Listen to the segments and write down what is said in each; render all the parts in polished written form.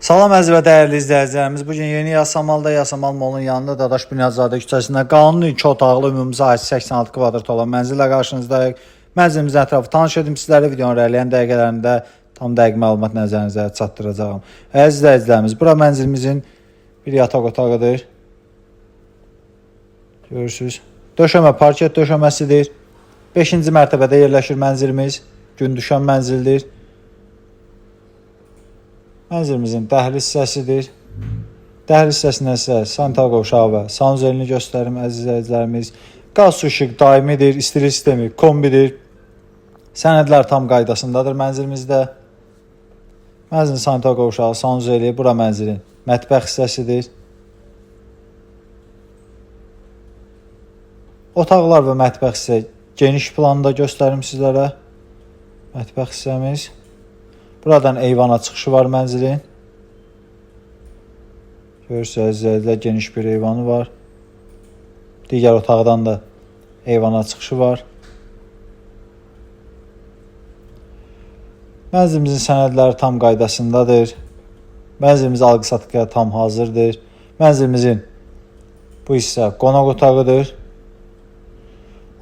Salam əziz və dəyərli izləyicilərimiz. Bu gün Yeni Yasamalda Yasamal Molun yanında Dadaş Bünyadzadə küçəsində qanuni 2 otaqlı ümumi sahəsi 86 kvadrat olan mənzillə qarşınızdayıq. Mənzilimizin ətrafı tanış edim sizlərə videonun irəliləyən dəqiqələrində tam dəqiq məlumat nəzərinizə çatdıracağam. Əziz izləyicilərimiz, bura mənzilimizin bir yataq otağıdır. Görürsüz. Döşəmə parket döşəməsidir. 5-ci mərtəbədə yerləşir mənzilimiz. Gün düşən mənzildir. Mənzilimizin dəhliz hissəsidir. Dəhliz hissəsindən sizə sanitar qovşağı və sanuzelini göstərim əziz izləyicilərimiz. Qaz, su, işıq daimidir, istilik sistemi kombidir. Sənədlər tam qaydasındadır mənzilimizdə. Mənzilin sanitar qovşağı, sanuzeli, bura mənzilin mətbəx hissəsidir. Otaqlar və mətbəx hissə geniş planda göstərim sizlərə. Mətbəx hissəmiz. Buradan eyvana çıxışı var mənzilin. Görürsünüz izləyicilər, geniş bir eyvanı var. Digər otaqdan da eyvana çıxışı var. Mənzilimizin sənədləri tam qaydasındadır. Mənzilimiz alqı-satqıya tam hazırdır. Mənzilimizin bu hissə qonaq otağıdır.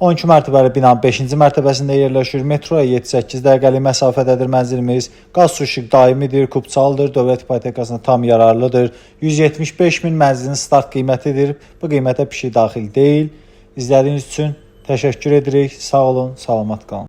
12 mərtəbəli binanın 5-ci mərtəbəsində yerləşir. Metroya 7-8 dəqiqəlik məsafədədir mənzilimiz. Qaz, su, işıq daimidir, kubçalıdır, dövlət ipotekasına tam yararlıdır. 175 min mənzilin start qiymətidir. Bu qiymətə pişik daxil deyil. İzlədiyiniz üçün təşəkkür edirik. Sağ olun, salamat qalın.